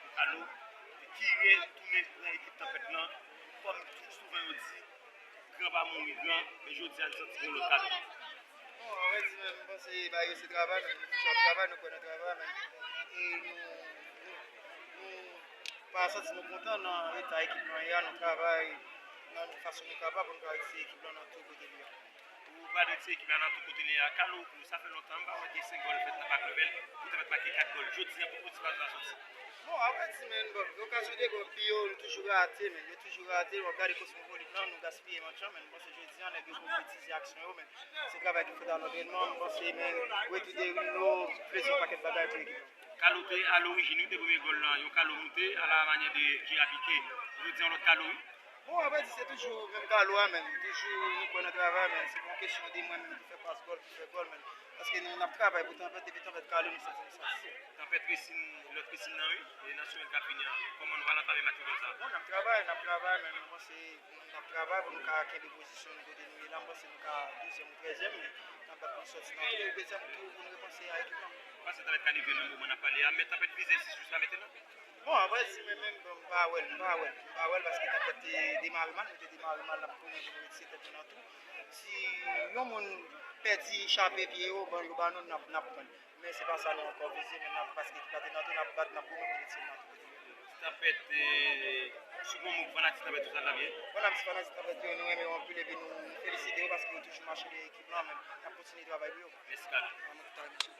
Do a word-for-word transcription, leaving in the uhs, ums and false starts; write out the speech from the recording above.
Pou Kalo, ki retounen nan ekip Tanpèt lan, kòm tou souvan yo di, gran pa mouri gran, men jodi a n santi gen yon lòt Kalo. Bon, a vrè di, men, m panse bagay yo se travay, men nou toujou ap travay, nou kwè nan travay, men, e nou, nou, nou pa santi nou kontan nan eta ekip lan ye a, nou travay nan fason nou kapab pou nou ka retire ekip lan nan tou kote li ye a. Ou pral retire ekip la nan tou kote li ye a. Kalo, sa fè lontan m pa wè gen senk gòl fèt nan Parc Level, ou te fèt make kat gòl. Jodi a, pou motivasyon sa soti. Bon, a vrè di, men, bon, okazyon de gòl, bi yo, nou toujou rate, men, yo toujou rate, w ap gade kosmopolit lan, nou gaspiye match lan, men, m panse jodi a, nèg yo konkretize aksyon yo, men, se travay ki fèt a lantrenman, m panse, men, retou de Rino, plezi yon pakèt bagay pou ekip lan. Kalo te a lorijin, wi, de premye gòl lan, yon Kalo moute, a la manyè de Jera Pike. Jodi a, yon lòt Kalo, wi. Bon, a vrè di, se toujou menm Kalo a, men. Toujou nou kwè nan travay, men. Se pa yon kesyon de mwen menm pou fè pas gòl, pou fè gòl, men. Paske nou, n ap travay pou Tanpèt, depi Tanpèt kale, nou santi nou santi. Tanpèt resin, lòt resin nan, wi. E nan semèn k ap vini an, kòman nou pral antrave match yo konsa? Bon, n ap travay, n ap travay, men nou panse n ap travay pou nou ka kenbe pozisyon nou kote nou ye la. M panse nou ka douzèm ou trèzyèm, men Tanpèt nou sòti nan tou, dezyèm tou pou nou repanse a ekip lan. Panse Tanpèt ka rive nan moman n ap pale a, men Tanpèt vize sis jiska mentnan. Bon, a vrè di, mwen menm, bon, m pa wè l, m pa wè l, m pa wè l, paske Tanpèt te demare mal, nou te demare mal, n ap goumen pou nou retire tèt nou nan tou. Si yon moun pèdi, chape pye yo, ban yo ba nou, n ap, n ap pran l. Men se pa sa nou ankò vize, men n ap, paske ekip la te nan tou, n ap bat, n ap goumen pou nou retire l nan tou kote. Tanpèt, eh, si gon mo pou fanatik Tanpèt yo, sa l ap ye? Bon, n ap di fanatik Tanpèt yo, nou renmen yo anpil, epi nou, nou felisite yo, paske yo toujou mache dèyè ekip lan, men n ap kontinye travay pou yo. Mèsi, Kalo. An nou tout a gen sou.